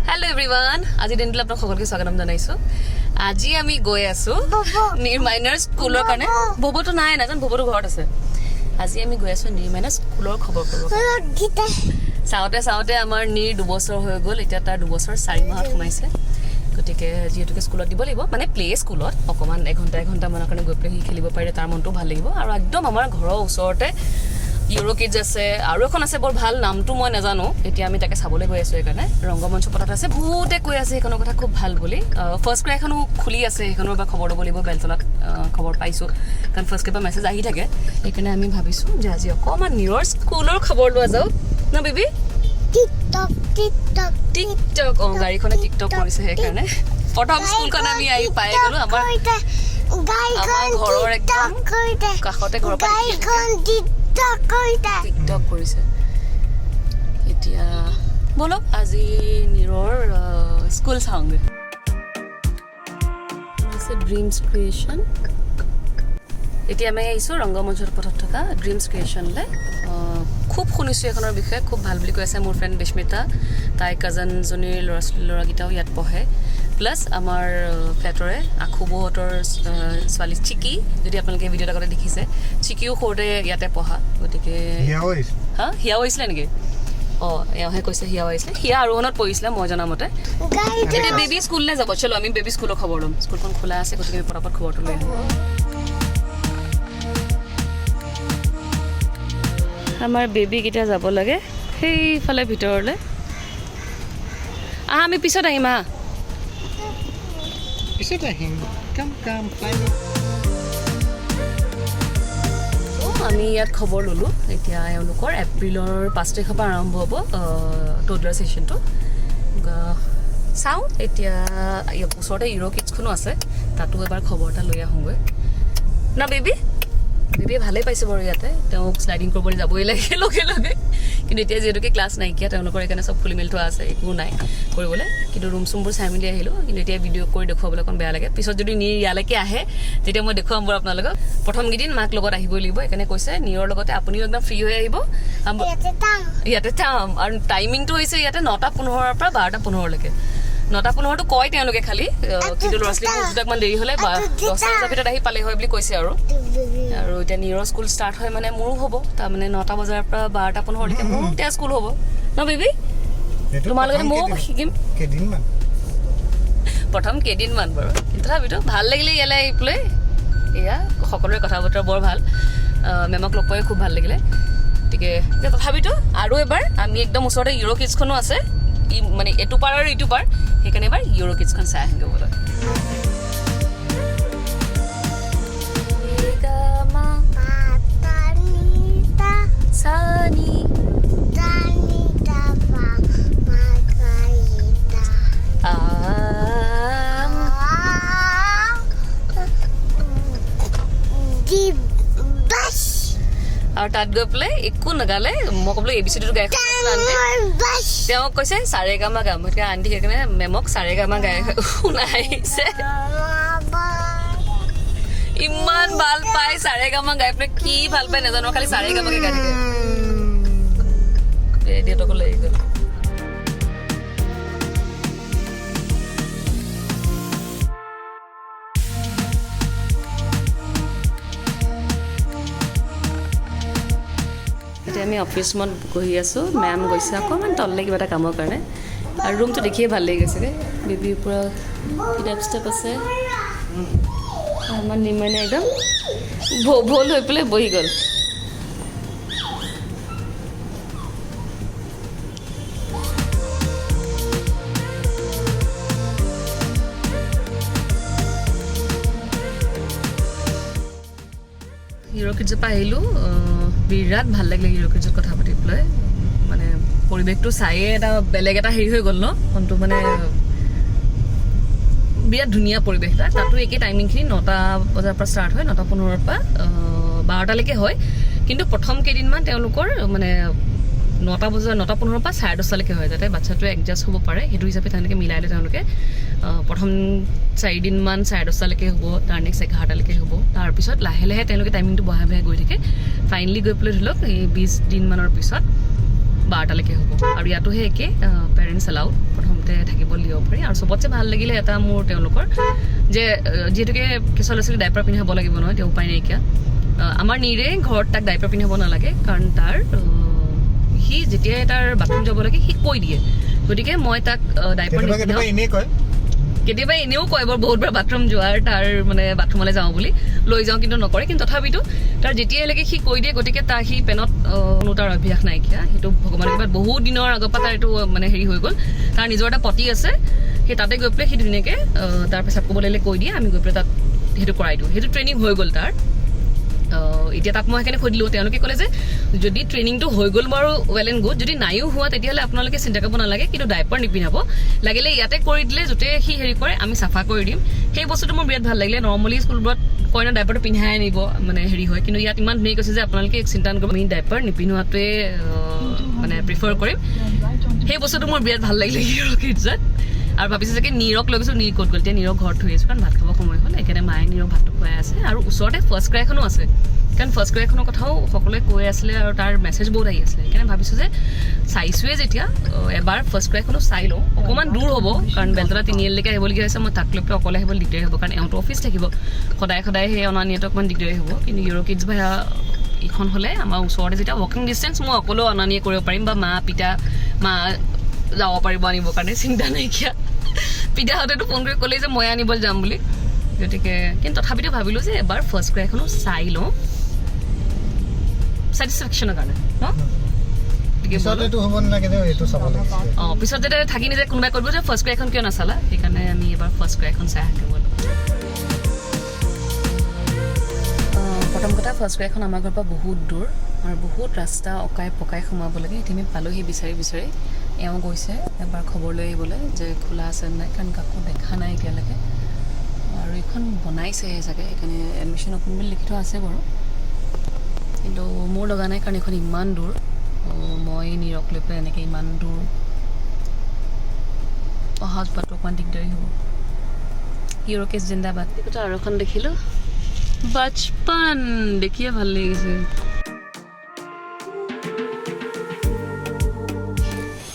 Hello' everyone, আজি দিনটোলৈ আপোনাক সকলোকে স্বাগতম জনাইছোঁ। আজি আমি গৈ আছোঁ নিৰ্মাইনাৰ স্কুলৰ কাৰণে। ববটো নাই, নাজানো, ববটো ঘৰত আছে। আজি আমি গৈ আছোঁ নিৰ্মাইনাৰ স্কুলৰ খবৰ কৰিব। চাওঁতে চাওঁতে আমাৰ নিৰ 2 বছৰ হৈ গ'ল। এতিয়া তাৰ 2 বছৰ 4 মাহত সোমাইছে। গতিকে যিহেতুকে স্কুলত দিব লাগিব, মানে প্লে স্কুলত অকণমান এঘণ্টা এঘণ্টামানৰ কাৰণে গৈ পেলাই সি খেলিব পাৰিলে তাৰ মনটোও ভাল লাগিব। আৰু একদম আমাৰ ঘৰৰ ওচৰতে ইউৰ' কিডছ আছে আৰু এখন আছে বৰ ভাল, নামটো মই নাজানো। এতিয়া আমি তাকে চাবলৈ গৈ আছোঁ। সেইকাৰণে ৰংগমঞ্চ পথাত আছে। বহুতে কৈ আছে সেইখনৰ কথা খুব ভাল বুলি। ফাৰ্ষ্ট ক্ৰাই এখনো খুলি আছে, সেইখনৰ পৰা খবৰ ল'ব লাগিব। বেলতলাত খবৰ পাইছোঁ, কাৰণ ফাৰ্ষ্ট ক্ৰাইৰ পৰা মেছেজ আহি থাকে। সেইকাৰণে আমি ভাবিছোঁ যে আজি অকণমান নিৰৰ স্কুলৰ খবৰ লোৱা যাওক ন বেবী? TikTok TikTok. টিকটক। অঁ, গাড়ীখনে টিকটক কৰিছে। সেইকাৰণে প্ৰথম স্কুলখন আমি আহি পাই গ'লো। আমাৰ আমাৰ ঘৰৰ একদম কাষতে, ঘৰৰ পৰা গাড়ীখন টিকটক কৰিছে। টিকটক কৰিছে। এতিয়া ব'লক, আজি নিৰৰ স্কুল চাওঁগৈ। হৈছে ড্ৰিমছ ক্ৰিয়েশ্যন। এতিয়া আমি আহিছোঁ ৰংগমঞ্চৰ পথত থকা ড্ৰিমছ ক্ৰিয়েশ্যনলৈ। খুব শুনিছোঁ এইখনৰ বিষয়ে, খুব ভাল বুলি কৈ আছে মোৰ ফ্ৰেণ্ড বিস্মিতা। তাইৰ কাজনজনীৰ ল'ৰা ছোৱালী ল'ৰাকেইটাও ইয়াত পঢ়ে। প্লাছ আমাৰ ফ্লেটৰে আখু বৌহঁতৰ ছোৱালী চিকি, যদি আপোনালোকে ভিডিঅ'ত আগতে দেখিছে, চিকিও সৰুতে ইয়াতে পঢ়া। গতিকে হা, হিয়াও আহিছিলে নেকি? অঁ, এওঁহে কৈছে হিয়াও আহিছিলে। হিয়া আৰোহণত পঢ়িছিলে মই জনামতে। এতিয়া বেবী স্কুললৈ যাব। চলো, আমি বেবী স্কুলৰ খবৰ ল'ম। স্কুলখন খোলা আছে, গতিকে আমি পটাপট খবৰটো লৈ আহোঁ। আমাৰ বেবীক এতিয়া যাব লাগে সেইফালে ভিতৰলৈ। আহা, আমি পিছত আহিম, আহা। পিছত আহিম। Come, come, fly. আমি ইয়াত খবৰ ল'লোঁ। এতিয়া এওঁলোকৰ এপ্ৰিলৰ 5 তাৰিখৰ পৰা আৰম্ভ হ'ব টডলাৰ ছেশ্যনটো। চাওঁ, এতিয়া ইয়াৰ ওচৰতে ইউৰ' কিডছখনো আছে, তাতো এবাৰ খবৰ এটা লৈ আহোঁগৈ না বেবী? বেবীয়ে ভালেই পাইছে বাৰু ইয়াতে। তেওঁক শ্লাইডিং কৰিবলৈ যাবই লাগে লগে লগে। কিন্তু এতিয়া যিহেতুকে ক্লাছ নাইকিয়া তেওঁলোকৰ, সেইকাৰণে চব খুলি মেলি থোৱা আছে, একো নাই কৰিবলৈ। কিন্তু ৰুম চুমবোৰ চাই মেলি আহিলোঁ। কিন্তু এতিয়া ভিডিঅ' কৰি দেখুৱাবলৈ অকণ বেয়া লাগে। পিছত যদি নিৰ ইয়ালৈকে আহে, তেতিয়া মই দেখুৱাম বাৰু আপোনালোকক। প্ৰথম কেইদিন মাক লগত আহিবই লাগিব। সেইকাৰণে কৈছে, নিৰৰ লগতে আপুনিও একদম ফ্ৰী হৈ আহিব। ইয়াতে টাং। ইয়াতে থাম। আৰু টাইমিংটো হৈছে ইয়াতে 9:15ৰ পৰা 12:15লৈকে। 9:15টো কয় তেওঁলোকে খালি, কিন্তু ল'ৰা ছোৱালীবোৰ দুটাকমান দেৰি হ'লে বা 10টা বজাৰ ভিতৰত আহি পালে হয় বুলি কৈছে। আৰু আৰু এতিয়া নিৰৰ স্কুল ষ্টাৰ্ট হয় মানে মোৰো হ'ব। তাৰমানে 9টা বজাৰ পৰা 12:15লৈকে মোৰো তেতিয়া স্কুল হ'ব ন বেবী? তোমাৰ লগতে ময়ো শিকিম। কেইদিনমান। প্ৰথম কেইদিনমান বাৰু। কিন্তু তথাপিতো ভাল লাগিলে ইয়ালৈ আহি পেলাই। এয়া সকলোৰে কথা বতৰা বৰ ভাল। মেমক লগ পাই খুব ভাল লাগিলে। গতিকে এতিয়া তথাপিতো আৰু এবাৰ আমি একদম ওচৰতে ইউৰ' কিডছখনো আছে, ই মানে এইটো পাৰ আৰু ইটো পাৰ, সেইকাৰণে এবাৰ ইউৰ' কিডছখন চাই আহিমগৈ বোলো। পাতানিতা। সানি। তানিতা পা মাকাইতা। আম। দি বাস। আৰু তাত গৈ পেলাই একো নাগালে। মই ক'বলৈ এ বি চি ডিটো গাই আন্টি। বাস। তেওঁ কৈছে চাৰে গামা গাম। গতিকে আন্টি সেইকাৰণে মেমক চাৰে গামা গাই শুনাইছে। ইমান ভাল পায় চাৰে গামা গাই পেলাই। কি ভাল পায় নাজানো, খালি চাৰে গামাকে গাই থাকে। এই দেউতাকো লাগি গ'ল। এতিয়া আমি অফিচ ৰুমত বহি আছোঁ। মেম গৈছে অকণমান তললৈ কিবা এটা কামৰ কাৰণে। আৰু ৰুমটো দেখিয়ে ভাল লাগি গৈছেগৈ। বেবীৰ পূৰা কিতাপ চিতাপ আছে। আমাৰ নিৰ্মাণে একদম ভোল হৈ পেলাই বহি গ'ল। হিৰ' কিডছৰ পৰা আহিলোঁ। বিৰাট ভাল লাগিলে হিৰ' কিডছত কথা পাতি পেলাই। মানে পৰিৱেশটো চায়ে এটা বেলেগ এটা হেৰি হৈ গ'ল ন মনটো। মানে বিৰাট ধুনীয়া পৰিৱেশ এটা। তাতো একে টাইমিংখিনি, 9টা বজাৰ পৰা ষ্টাৰ্ট হয়, 9:15ৰ পৰা 12টালৈকে হয়। কিন্তু প্ৰথম কেইদিনমান তেওঁলোকৰ মানে 9টা বজাৰ 9:15ৰ পৰা 10:30লৈকে হয়, যাতে বাচ্ছাটোৱে এডজাষ্ট হ'ব পাৰে। সেইটো হিচাপে তেওঁলোকে মিলাই লৈ তেওঁলোকে প্ৰথম 4 দিনমান 10:30লৈকে হ'ব, তাৰ নেক্সট 11টালৈকে হ'ব। তাৰপিছত লাহে লাহে তেওঁলোকে টাইমিংটো বঢ়াই বঢ়াই গৈ থাকে। ফাইনেলি গৈ পেলাই ধৰি লওক এই 20 দিনমানৰ পিছত 12টালৈকে হ'ব। আৰু ইয়াতো সেই একে, পেৰেণ্টছ এলাউড প্ৰথমতে। ইয়াতে থাকিব দিব পাৰি। আৰু চবতছে ভাল লাগিলে এটা মোৰ তেওঁলোকৰ যে যিহেতুকে কেঁচুৱা ল'ৰা ছোৱালী ডাইপাৰ পিন্ধাব লাগিব নহয়, তেওঁ উপায় নাইকিয়া। আমাৰ নীৰে ঘৰত তাক ডাইপাৰ পিন্ধাব নালাগে, কাৰণ তাৰ সি যেতিয়াই তাৰ বাথৰুম যাব লাগে সি কৈ দিয়ে। গতিকে মই তাক ডাইপাৰ কেতিয়াবা কেতিয়াবা নিপিন্ধাওঁ। এনেই কয়। কেতিয়াবা এনেও কয় বাৰু, বহুতবাৰ বাথৰুম যোৱাৰ তাৰ মানে বাথৰুমলৈ যাওঁ বুলি লৈ যাওঁ, কিন্তু নকৰে। কিন্তু তথাপিতো তাৰ যেতিয়ালৈকে সি কৈ দিয়ে, গতিকে তাৰ সি পেনত কোনো তাৰ অভ্যাস নাইকিয়া। সেইটো ভগৱানৰ কৃপাত বহুত দিনৰ আগৰ পৰা তাৰ এইটো মানে হেৰি হৈ গ'ল। তাৰ নিজৰ এটা পটি আছে, সেই তাতে গৈ পেলাই সি ধুনীয়াকৈ তাৰ পেচাব কৰিব লাগিলে কৈ দিয়ে, আমি গৈ পেলাই তাত সেইটো কৰাই দিওঁ। সেইটো ট্ৰেইনিং হৈ গ'ল তাৰ। এতিয়া তাক মই সেইকাৰণে সুধিলোঁ, তেওঁলোকে ক'লে যে যদি ট্ৰেইনিংটো হৈ গ'ল বাৰু ৱেল এণ্ড গুড, যদি নাইও হোৱা তেতিয়াহ'লে আপোনালোকে চিন্তা কৰিব নালাগে, কিন্তু ডাইপাৰ নিপিন্ধাব। লাগিলে ইয়াতে কৰি দিলে য'তে সি হেৰি কৰে আমি চাফা কৰি দিম। সেই বস্তুটো মোৰ বিৰাট ভাল লাগিলে। নৰ্মেলি স্কুলবোৰত কয় ন ডাইপাৰটো পিন্ধাই আনিব, মানে হেৰি হয়, কিন্তু ইয়াত ইমান ধুনীয়া কৈছে যে আপোনালোকে চিন্তা নকৰিব, আমি ডাইপাৰ নিপিন্ধোৱাটোৱে মানে প্ৰিফাৰ কৰিম। সেই বস্তুটো মোৰ বিৰাট ভাল লাগিলে হিৰ' কিডছত। আৰু ভাবিছোঁ চাগে নীৰক লৈ গৈছোঁ, নীৰ ক'ত গ'ল? এতিয়া নীৰক ঘৰত থৈ আহিছোঁ, কাৰণ ভাত খাব সময় হ'ল। সেইকাৰণে মায়ে নীৰক ভাতটো খুৱাই আছে। আৰু ওচৰতে ফাৰ্ষ্ট ক্ৰাইখনো আছে, কাৰণ ফাৰ্ষ্ট ক্ৰাইখনৰ কথাও সকলোৱে কৈ আছিলে আৰু তাৰ মেছেজ বহুত আহি আছিলে। সেইকাৰণে ভাবিছোঁ যে চাইছোঁৱে যেতিয়া এবাৰ ফাৰ্ষ্ট ক্ৰাইখনো চাই লওঁ। অকণমান দূৰ হ'ব, কাৰণ বেলতলা তিনিআলিলৈকে আহিবলগীয়া হৈছে। মই তাক লৈ পেলাই অকলে আহিবলৈ দিগদাৰী হ'ব, কাৰণ এওঁতো অফিচ থাকিব সদায় সদায়, সেই অনা নিয়াটো অকণমান দিগদাৰী হ'ব। কিন্তু ইউৰ' কিডছ বা এইখন হ'লে আমাৰ ওচৰতে যেতিয়া ৱাকিং ডিষ্টেঞ্চ, মই অকলেও অনা নিয়া কৰিব পাৰিম, বা মা পিতা মা যাব পাৰিব আনিবৰ কাৰণে, চিন্তা নাইকিয়া। পিতাহঁতেতো ফোন কৰি ক'লেই যে মই আনিবলৈ যাম বুলি। গতিকে কিন্তু তথাপিতো ভাবিলোঁ যে এবাৰ ফাৰ্ষ্ট ক্ৰাইখনো চাই লওঁ ছেটিছফেকশ্যনৰ কাৰণে ন। গতিকে পিছত ব'লো। এইটো হ'ব নালাগে যে এইটো চাব লাগিছিলে। অঁ, পিছত যাতে থাকি নাযায়, কোনোবাই কৰিব যে ফাৰ্ষ্ট ক্ৰাইখন কিয় নাচালা। সেইকাৰণে আমি এবাৰ ফাৰ্ষ্ট ক্ৰাইখন চাই আহোঁ ব'লো। প্ৰথম কথা, ফাৰ্ষ্ট ক্ৰাইখন আমাৰ ঘৰৰ পৰা বহুত দূৰ আৰু বহুত ৰাস্তা অকাই পকাই সোমাব লাগে। এতিয়া আমি পালোহি বিচাৰি বিচাৰি। এওঁ গৈছে এবাৰ খবৰ লৈ আহিবলৈ যে খোলা আছে নে নাই, কাৰণ কাকো দেখা নাই এতিয়ালৈকে। আৰু এইখন বনাইছেহে চাগে, সেইকাৰণে এডমিশ্যন অ'পেন বুলি লিখি থোৱা আছে বাৰু, কিন্তু মোৰ লগা নাই, কাৰণ এইখন ইমান দূৰ। মই নীৰক লৈ পেলাই এনেকৈ ইমান দূৰ অহা যোৱাটো অকণমান দিগদাৰী হ'ব। ইউৰোকেছ জিন্দাবাদ। এইটো আৰু এখন দেখিলোঁ, বাচপান, দেখিয়ে ভাল লাগিছে।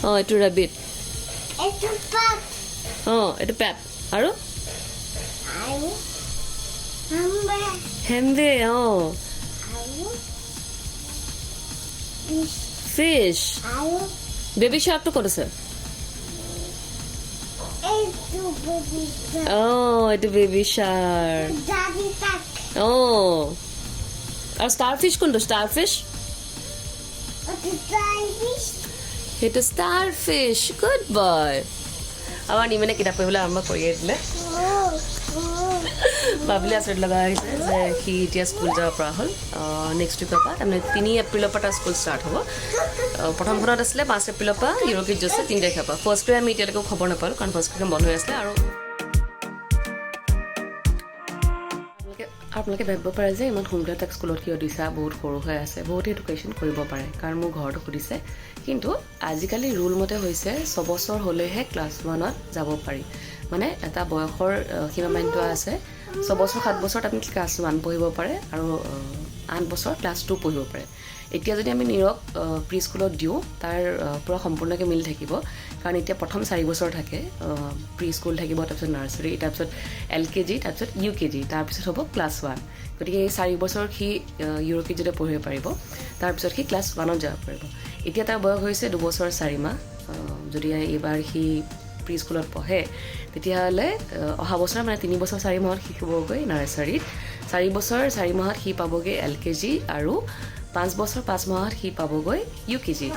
অঁ, এইটো ৰাবিট। এইটো পাত। অঁ, এইটো পেপ। আৰু আৰু হাম্বা। হেম্বে, অঁ। আৰু ফিছ। ফিছ। আৰু বেবী শ্বাৰ্কটো ক'ত আছে? এইটো বেবী। অঁ, এইটো বেবী শ্বাৰ্ক। দাদি তাক। অঁ, আৰু ষ্টাৰ ফিছ কোনটো? Star fish. এইটো টাইফিছ। সেইটো ষ্টাৰ ফিছ। Good boy. আমাৰ নিমেনে কিতাপ পঢ়িবলৈ আৰম্ভ কৰিয়ে দিলে। ভাবিলে আচৰিত লগা হৈছে যে সি এতিয়া স্কুল যাব পৰা হ'ল নেক্সট উইকৰ পৰা, তাৰমানে 3 এপ্ৰিলৰ পৰা তাৰ স্কুল ষ্টাৰ্ট হ'ব। প্ৰথমখনত আছিলে 5 এপ্ৰিলৰ পৰা, ইউৰোকিড আছে 3 তাৰিখৰ পৰা। ফাৰ্ষ্ট গ্ৰেড আমি এতিয়ালৈকে খবৰ নাপালোঁ, কাৰণ ফাৰ্ষ্ট গ্ৰেড বন্ধ হৈ আছিলে। আৰু আপোনালোকে ভাবিব পাৰে যে ইমান সোনকালে তাক স্কুলত কিয় দিছা, বহুত সৰু হৈ আছে। বহুতে এইটো কুৱেশ্যন কৰিব পাৰে, কাৰণ মোৰ ঘৰতো সুধিছে। কিন্তু আজিকালি ৰুল মতে হৈছে 6 বছৰ হ'লেহে ক্লাছ 1ত যাব পাৰি, মানে এটা বয়সৰ সীমা মানি থোৱা আছে। 6 বছৰ 7 বছৰত আপুনি ক্লাছ 1 পঢ়িব পাৰে আৰু 8 বছৰ ক্লাছ 2 পঢ়িব পাৰে। এতিয়া যদি আমি নীৰক প্ৰি স্কুলত দিওঁ, তাৰ পূৰা সম্পূৰ্ণকৈ মিলি থাকিব, কাৰণ এতিয়া প্ৰথম 4 বছৰ থাকে, প্ৰি স্কুল থাকিব, তাৰপিছত নাৰ্চাৰী, তাৰপিছত এল কে জি, তাৰপিছত ইউ কে জি, তাৰপিছত হ'ব ক্লাছ 1। গতিকে এই 4 বছৰ সি ইউৰ' কেজিতে পঢ়িব পাৰিব, তাৰপিছত সি ক্লাছ 1ত যাব পাৰিব। এতিয়া তাৰ বয়স হৈছে 2 বছৰ 4 মাহ। যদি এইবাৰ সি প্ৰি স্কুলত পঢ়ে, তেতিয়াহ'লে অহা বছৰ মানে 3 বছৰ 4 মাহত সি হ'বগৈ নাৰ্চাৰীত, 4 বছৰ 4 মাহত সি পাবগৈ এল কে জি, আৰু 5 বছৰ 5 মাহত সি পাবগৈ ইউ কে জি,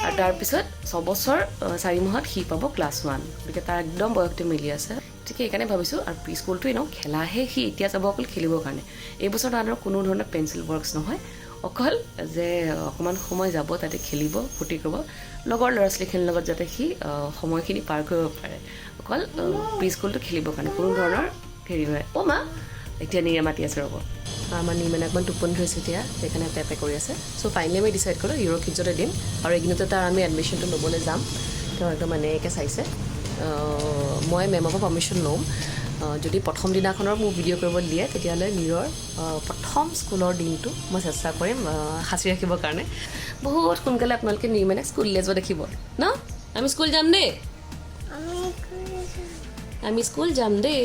আৰু তাৰপিছত 6 বছৰ 4 মাহত সি পাব ক্লাছ 1। গতিকে তাৰ একদম বয়সটো মিলি আছে। গতিকে সেইকাৰণে ভাবিছোঁ। আৰু প্ৰি স্কুলটো এনেও খেলাহে, সি এতিয়া যাব অকল খেলিবৰ কাৰণে। এই বছৰ তাৰ কোনো ধৰণৰ পেঞ্চিল ৱৰ্কছ নহয়, অকল যে অকণমান সময় যাব তাতে খেলিব, ফূৰ্তি কৰিব, লগৰ ল'ৰা ছোৱালীখিনিৰ লগত যাতে সি সময়খিনি পাৰ কৰিব পাৰে। অকল প্ৰি স্কুলটো খেলিবৰ কাৰণে, কোনো ধৰণৰ হেৰি নহয়। অ' মা, এতিয়া নীৰে মাতি আছে, ৰ'ব। আমাৰ নী মানে অকণমান টোপনি ধৰিছে এতিয়া, সেইকাৰণে পেপে কৰি আছে। চ' ফাইনেলি আমি ডিচাইড কৰিলোঁ ইউৰ' কিডছতে দিম, আৰু এইকেইদিনতে তাৰ আমি এডমিশ্যনটো ল'বলৈ যাম। তেওঁ একদম এনেকৈ চাইছে। মই মেমৰ পৰা পাৰ্মিশ্যন ল'ম। যদি প্ৰথম দিনাখনৰ মোক ভিডিঅ' কৰিব দিয়ে, তেতিয়াহ'লে নীৰৰ প্ৰথম স্কুলৰ দিনটো মই চেষ্টা কৰিম সাঁচি ৰাখিবৰ কাৰণে। বহুত সোনকালে আপোনালোকে নীৰ মানে স্কুললৈ যোৱা দেখিব ন। আমি স্কুল যাম দেই। আমি কৰিছোঁ। আমি স্কুল যাম দেই।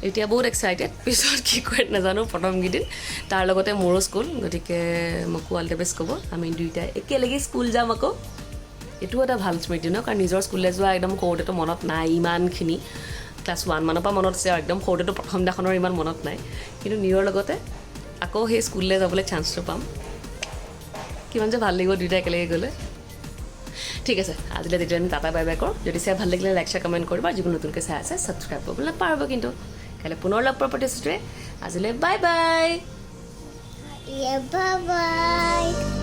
এতিয়া বহুত এক্সাইটেড, পিছত কি কৰে নাজানো। প্ৰথমকেইদিন তাৰ লগতে মোৰো স্কুল, গতিকে মোকো অল the best ক'ব। আমি দুয়োটাই একেলগে স্কুল যাম আকৌ। এইটো এটা ভাল স্মৃতি ন, কাৰণ নিজৰ স্কুললৈ যোৱা একদম সৰুতেতো মনত নাই ইমানখিনি। ক্লাছ 1 মানৰ পৰা মনত আছে আৰু একদম সৰুতেতো প্ৰথম দিনাখনৰ ইমান মনত নাই। কিন্তু নিজৰ লগতে আকৌ সেই স্কুললৈ যাবলৈ চান্সটো পাম, কিমান যে ভাল লাগিব দুয়োটাই একেলগে গ'লে। ঠিক আছে, আজিলৈ তেতিয়া আমি টাটা বাই বাই কৰোঁ। যদি চাই ভাল লাগিলে লাইক, শ্বেয়াৰ, কমেণ্ট কৰিবা। যিবোৰ নতুনকৈ চাই আছে, ছাবস্ক্ৰাইব কৰিবলৈ নাপাহৰিব কিন্তু। কাইলৈ পুনৰ লগ পোৱাৰ প্ৰতিশ্ৰুতিৰে আজিলৈ bye bye. Yeah, bye bye.